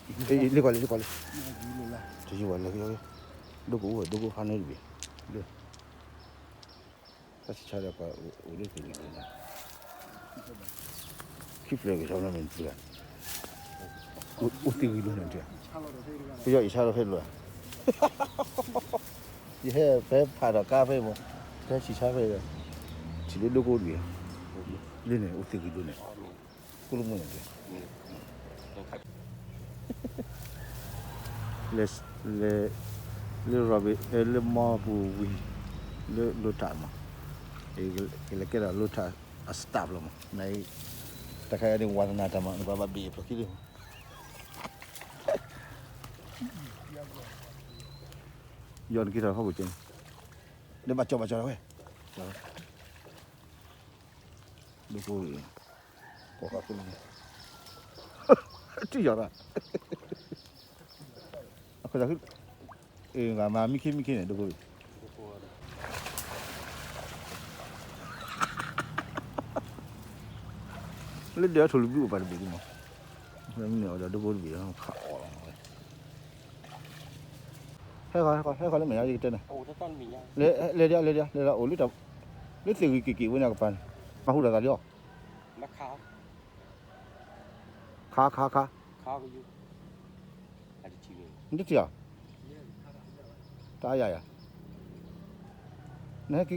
လ့ၣ်ကွၢ်လံ လ့ၣ်ကွၢ်လံ, တယံာ်ဘၣ်လဲၤက့ၤ, ဒိၣ်ကအိၣ်ဝဲ ဒိၣ်ကအိၣ်ဖးန့ၢ်တဘ့ၣ်, လၢ တၢ်ဆံးဆါဒီးပှၤအိၣ်လၢသ့ၣ်ဂံၢ်ဒိၣ်န့ၣ်, ခံဖျၢၣ်ကဆၢမ့ၢ်တၢ်, အိၣ်သ့ၣ်ဂံၢ်ဒိၣ်န့ၣ်တၢ်, ပယီၤအံၤဆါလီၤဖဲလီၤ, ယဟဲဖဲဖးဒီးကါဖဲမး, ဖဲဆံးဆါဖဲ, ထံၣ်လၢဒိၣ်ကအိၣ်တဘ့ၣ်, လၢန့ၣ်အိၣ်သ့ၣ်ဂံၢ်ဒိၣ်န့ၣ်, ကိၣ်လိာ်မုၣ်န့ၣ်တၢ် လၢ လၢ လၢ Robin လၢမီပူၤဝံၤ လၢလိၣ်ထးမး, ကလဲၤကဲဒီးလိၣ်ထးအ staff လီၤမး, နအံၤ တၢ်ခါအံၤန့ၣ် ဝါသနာတၢ်မး နဘၣ်ဘၣ်ဘ့ၣ်အဖျိးခံလံမး, ယီၤနက့ၤထီၣ်ဟီၣ်ခိၣ်ကဲန့ၣ်, ဒီးဘၣ်ကၠီဘၣ်ကၠီဝဲ, ဒိၣ်ကအိၣ် ကိးဃီခိၣ်လီၤ, ထံၣ်ယီၤဒၣ်, အခိၣ်သးခု, မၤမံခ့မံခ့န့ၣ် ဒိၣ်ကအိၣ်, လၢဒၢးအထိၣ်လွံၢ်ဘုအိၣ်ပာ်တဘ့ၣ်ဒံးမး, မ့ၢ်န့ၣ်အီၤဒီးဒိၣ်ကအိၣ်တဘ့ၣ်လီၤ ခးအီၣ်လီၤဝဲ, ဟဲဃီ ဟဲဃီ ဟဲဃီလၢမဲာ်ညါယကတဲနၤ, လဲၤဒၣ် လဲၤဒၣ် လဲၤဒၣ် အိၣ်လၢတၢ် လၢသ့ၣ်ဂံၢ်က့ၤက့ၤဝဲန့ၣ်ကပၤန့ၣ်, မၤဟူထီၣ်သးလံအီၤ, ခါ ခါ ခါ နတထံၣ်ဧါ, တၢ်အါယၤယၤ, နဟဲက့ၤဃီ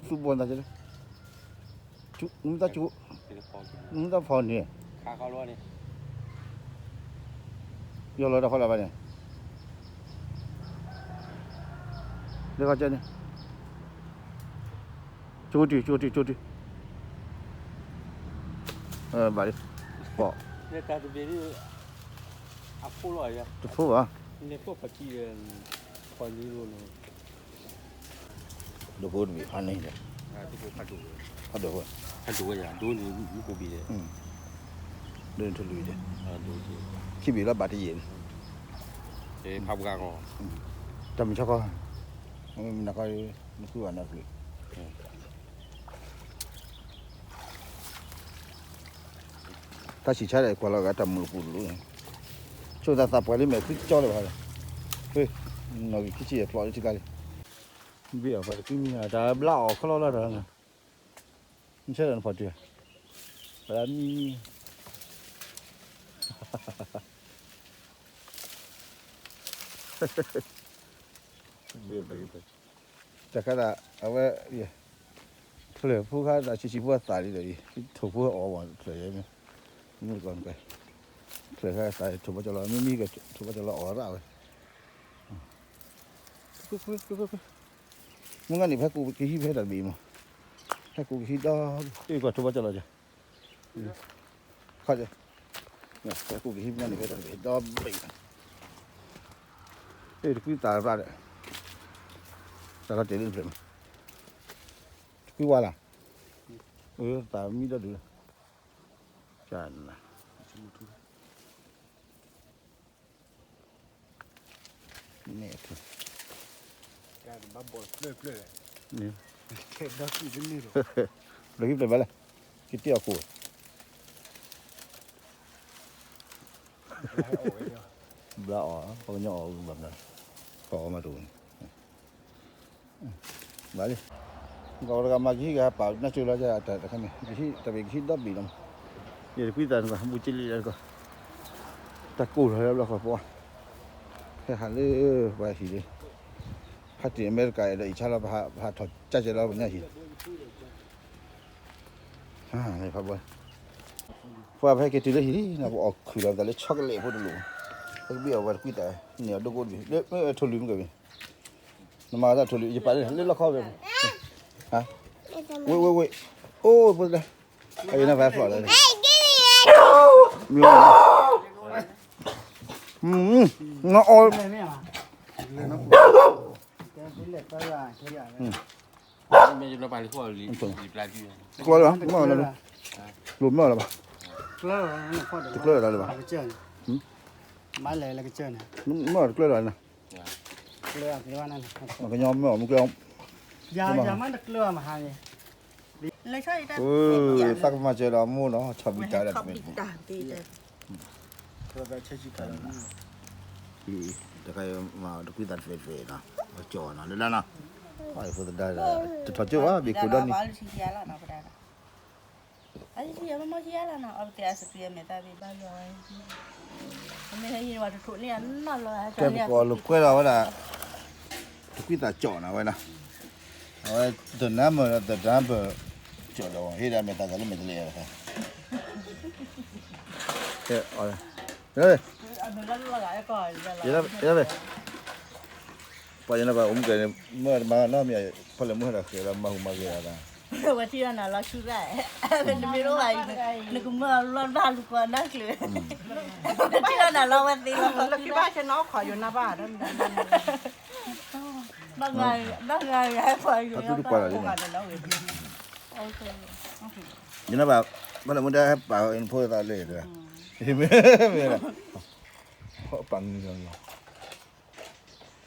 သူဘီနသးကလဲၣ်, နမ့ၢ်တၢ်ကၠိ, နမ့ၢ်တၢ်ဖီန့ၣ်, ယီၤလီၤတၢ်ဖီလာ်ဘၣ်န့ၣ်, လၢခီကဲန့ၣ်, ကၠိတံၢ် ကၠိတံၢ် ကၠိတံၢ်, ဘၣ်လံ, ပီၣ်, တဖိဘၣ်, ဒိၣ်ကအိၣ်တဘ့ၣ်ဖးန့ၣ်, ဖးဒိၣ်ဝဲ, ဖးဒိၣ်ဝဲယၤ ဒိၣ်န့ၣ် မူခိၣ်ဘ့ၣ်, ဒိၣ်န့ၣ်ထိၣ်လွံၢ်ဒဲး, ခံဘ့ၣ်လီၤဘၣ်တယံာ်န့ၣ်, ဖးပှၤဂီၢ်, တၢ်မုၢ်ဆါခီ, မနၤခီ, နဃုဘၣ်နီတဖျၢၣ် တၢ်ဆံးဆါဒီးကွၢ်လီၤဂာ်တၢ်မုာ်ပူၤတလိၤန့ၣ်, ဆိသးသးပှၢ်လံမဲာ်ချံကၠီလၢၤဘၣ်, နီၣ်ဂံၢ်ခံဆံယဲၢ်ဖျိးလၢထံကျါလံ, ဘ့ၣ်အီၣ်ပှၤတကွံမံၤဧါ တၢ်ဘျါအီၣ်ခီလီၤလၢတၢ်, နဆဲးဒီးနဖီၣ်တုၤ, ပှၤမံ တၢ်ခါဒၣ် အဝဲ ဖျၢၣ်ဖိခါဒၣ်ဆံးဆံးဖိအသးလံဒီး ထိၣ်ဖိအီၣ်ဝဲဖျၢၣ်ယဲမ့ၢ်, မုၢ်တကီၢ်နကွဲး, ဖျၢၣ်ခါအသး ထိၣ်ဘီကၠီလီၤ မ့မ့ၢ်ကထိၣ်ဘီကၠီလီၤအီၣ်ရၣ်ဝဲ, မုၢ်ဂၤန့ၣ် ဖဲကူးကဟံးဖဲတၢ်တဘ့ၣ်မး, ဖဲကူးကဟံးဒီး အ့ၣ်ကွၢ်ထိၣ်ဘီကၠီလီၤကဲ ခီကဲ, ဖဲကူးကဟံးမုၢ်ဂၤန့ၣ် ဖဲတၢ်တဘ့ၣ်ဒီဘ့ၣ်, အ့ၣ် တကွံသးရၣ်ဒီး, တၢ်လီၤတဲာ်လၢတဖျၢၣ်မး, တကွံဝါလၢ်, အသးမံဒီဒုး, ကနၤ န့ၣ်, ဘျီဟံၣ်ဖျၢၣ်ဘၣ်လဲၣ်, ကတ့ၢ်အီၣ်ကိၣ်, ဘျါအီၣ် ပှၤကညီအီၣ်ဘၣ်မနုၤ, ပှၤအီၣ်မးတအိၣ်န့ၣ် ဘၣ်လံ, ကီးတဂၤမၤကဟံးဂၤပာ်နၢ်ကၠိလီၤ တၢ်တခါန့ၣ် ကဟံးတၢ်ဘ့ၣ်ကဟံးဒီဘ့ၣ်လီၤ, ယတကွံသးနကွၢ် ဘူးကလံလၢနကွၢ်, တၢ်ကိၢ်ထီၣ်လၢဘျီဃီပှၤ, ဟဲဟးလၢပှၤဟံၣ်လံ, ဟးတ့ၢ်အမဲရကၤဒီးအံၤဆါလီၤ ပဟးထီၣ်ကၢ်ကဲလီၤပညါဟံၣ် ဖးဘီ, ပှၤဖဲက့ၤတုၤလၢဟံၣ်လံ နပအီၣ်ခုၣ်လီၤပသးလၢ chocolate ဖိတလိၣ်, ပကဘ့ၣ်အီၣ်ဝဲတကွံသး, န့ၢ်အီၤဒိၣ်ကိၣ်တဘ့ၣ်, လၢထိၣ်လွံၢ်မ့ၢ်ကဘ့ၣ်, နမၤသးထိၣ်လွံၢ် ယပာ်လၢလၢလီခီဝဲ, ဝ့ၢ်ဝ့ၢ်ဝ့ၢ်, အိၣ်ဖိသဒါ, အအံၤနဖဲဖျိးလၢ, မ့ၢ်, နအီၣ် မ့ၢ်လၢပာ်လီၤ, မ့ၢ်လီၤဘၣ်, တကျၢၤလီၤဘၣ်, မ့ၢ်လီၤတကျၢၤလီၤန့ၣ်, မ့ၢ်ကညီမ့ၢ်အီၤမ့ၢ်ကျဲ, ယၤမ့ၢ်တကျၢၤမဟါန့ၣ်, သးကမၤစၢၤဒီးမိၢ်နီၤ ဆီၣ်ဘံၣ်တၢ်ဒီး, ဆီၣ်ဘံၣ်တၢ်, ဆဲးဆံဖးလီၤ, တခါမၤတကွံသးတသ့သ့နီၤ, ကၠီနီၤ လၢလၢနီၤ, ဖိသဒါ တထီၣ်ကၠိဘၣ် ဘ့ၣ်ခိၣ်ဒီနံၤ, အမ့ၢ်ဟဲယံၤဝဲတထိးန့ၢ်အနီၢ်လီၤ, ကဲပကီၢ်လိာ်ကွဲဒီးဝဲဒၣ် တကွံသးကၠီနီၤဝဲနီၤ, အဝဲ the number the number ကၠီဒီး ဟ့ၣ်ဒၣ်မဲာ်သးသးလၢမဲာ်တလဲၤ, ကဲ ယဲၢ်, ပှၤယဲၢ်န့ၣ်ဘၣ် အိၣ်မူကဲၤန့ၣ် မ့ၢ်တမၤနီတမံၤ ဖီလဲၣ်မုၢ်ဟဲဒီးဃဲၤလီၤ မၤဟူးမၤဂဲၤအသး, ဝဲထံၣ်ဒီးနၤလီၤဆူၣ်ရၣ်, နမ့ၢ်တအိၣ်ဘၣ်အံၤ နကမၢလီၤဘၣ်လူၤကီးနီတကျၢၤ, ဝဲထံၣ်ဒီးနၤလီၤဝဲသ့လီၤ, ဘၣ်ဂၤဂၤဟဲပှၤယိၤ, ယန့ၣ်ဘၣ် ဖီလဲၣ်မုၢ်ဒၣ်ဟဲပာ်အီၤ အ့ၣ်ဖိသးလၢ, မ့ၢ်, ပာ်နံၤလီၤ, ဟ့ၣ်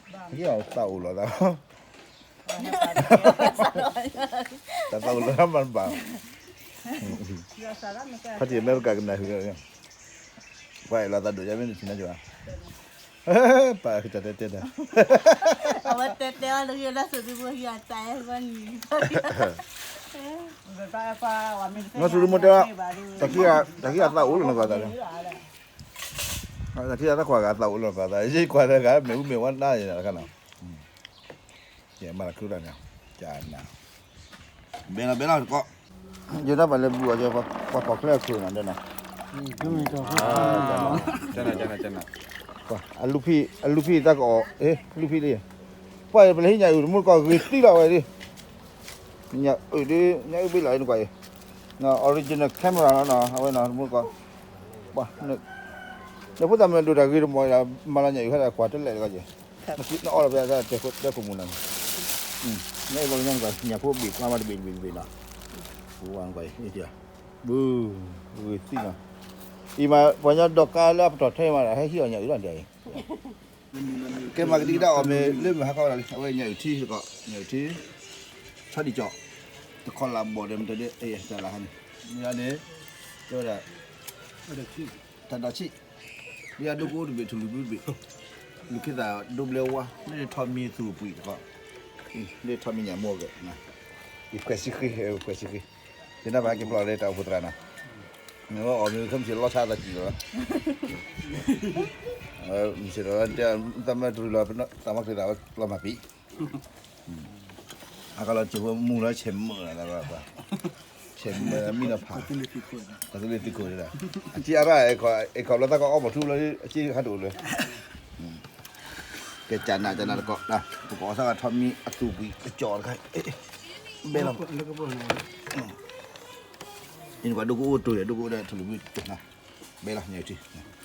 အီၤသးအိၣ်လီၤသး, တၢ်သးအိၣ်လီၤမၤတဘၣ်, ဖါတံၢ်အမဲရကၤကနၣ်ဟုၣ်, ပှၤအဲၣ်လီၤသးဒိၣ်ယါမ့ၢ်နထံၣ်နါကၠီ, ပာ်တၢ်တဲတဲတၢ်, အဝဲတဲတဲအီၤတဂ့ၤ ဒၣ်စိၤဒုဖိဟံၣ်အတၢ်အဲၣ်ဂီၢ်နံၤ, နီၢ်စိၤဒုမိၢ်တဲ, တၢ်ခံဂၤသးအိၣ်လီၤနပာ်သးလၢ, တၢ်ခံဂၤသးခွါဂၤသးအိၣ်လီၤနပာ်သး ယကွၢ်တဂၤမ့ၢ်အူမ့ၢ်ဝါနါယၤတခါနီၤ, ယမၤလၢခုၣ်လၢန့ၣ်, ကနၤ, ဘဲလီၤဘဲလီၤတကီး, ယတၢ်ပာ်လၢဘူအီၤ ပှၤကီၢ်ချၢအခိၣ်နၤဒဲနီၤ, အလူၤဖံး အလူၤဖံးတၢ်ကအီၣ်, အလူၤဖံးလံ, ပှၤပလၢဟံၣ်ညၣ်အုၣ်တမူတကီၢ်ဂ့ၤသံလီၤဝဲဒၣ်, ညၣ်အုၣ်ဒ် ညၣ်အုၣ်ဘ့ၣ်လီၤအံၤနကွၢ်အံၤ, original camera နီၤ အဝဲနီၤ တမူတကီၢ်, ဒီးဖိသၣ်မုၣ်ဒိၣ်တၢ်ဂ့ၤတမီၢ်ဒီး မၤလီၤညၣ်အုၣ်ဟဲဒီးကွၢ်တလဲၣ်တဂီၢ်က့ၤ, နအီၣ်လီၤပှၤတဲခိၣ်မူၤနၤ, ညၣ်အုၣ်ဘီညါနကွၢ် ညၣ်ဖိဘ့ၣ်ကွၢ်မးတဘ့ၣ်တဘ့ၣ်တဘ့ၣ်နီၤ, နကွၢ်အံၤ, ဘု, ဂ့ၤသံနီၤ, အံၤမး ပှၤကညီဒီးကါလၢအပတီၢ်ထဲမးဒီး ဟဲဟံးအီၣ်ညၣ်အုၣ်လီၤဒ်အံၤ, ကဲမၤကဒံကဒါအီၣ်မ့ၢ်လၢမုၢ်ဟါခီဝဲဒၣ်လံ အဝဲညၣ်အုၣ်ထံတကီး ညၣ်အုၣ်ထံ, ဆီဒံၣ်ကၠီ, တခီလၢဘီၣ်ဒီးမတၤဒ် တၢ်လၢဟါန့ၣ်, န့ၣ်, ကဲဝဲဒၣ်, တၢ်ဒိးဆံး, ဒ်အဒိကအိၣ်တဘ့ၣ်ထူၣ်လုၢ်ဘုတဘ့ၣ်, လူၤခ့သးဒိဘျဲဝါ လၢထီၣ်မံသူၣ်ပှံၤတခီ, လၢထီၣ်မံညၣ်မိၢ်ဂဲၤ, ယခွဲးစံဃ့, ခွဲးစံဃ့, ယနၢ်ပၢၢ်ဟဲက့ၤပျီလၢတၢ်အိၣ်ဖှိၣ်သရၣ်နီၤ, နအီၣ်မ့ၢ်ခဲမုၢ်ဆ့ၣ်လီၤဆါအသးကံၢ်လီၤ, မုၢ်ဆ့ၣ်ဒီးတဲ, တၢ်မၢတရူးလီၤ, တၢ်မၢချ့သးဝဲပျီမၤပံာ် အကလီၤစၢၤဖိမူလီၤဆဲးမၢလီၤ, ဆဲးမၢမံလီၤဖး, ကီၢ်သူလ့ၤသုးခိၣ်, အထံအရၣ်, အဲၣ်ခီလီၤသးကအီၣ်မီၤထူလီၤ, အစ့ဟးတအိၣ်လၢၤ, ကဲကနၤကနၤတကီး, ပကအီၣ်သးကထီၣ်မံအသူၣ်ပှံၤကကၠီတခါ, ဘဲလီၤ, အံၤနကွၢ်ဒိကအိၣ်တိၢ်ဒီး ဒိကအိၣ်ဒီးထူၣ်လံၤဘု, ဘဲလီၤညၣ်အုၣ်ထံ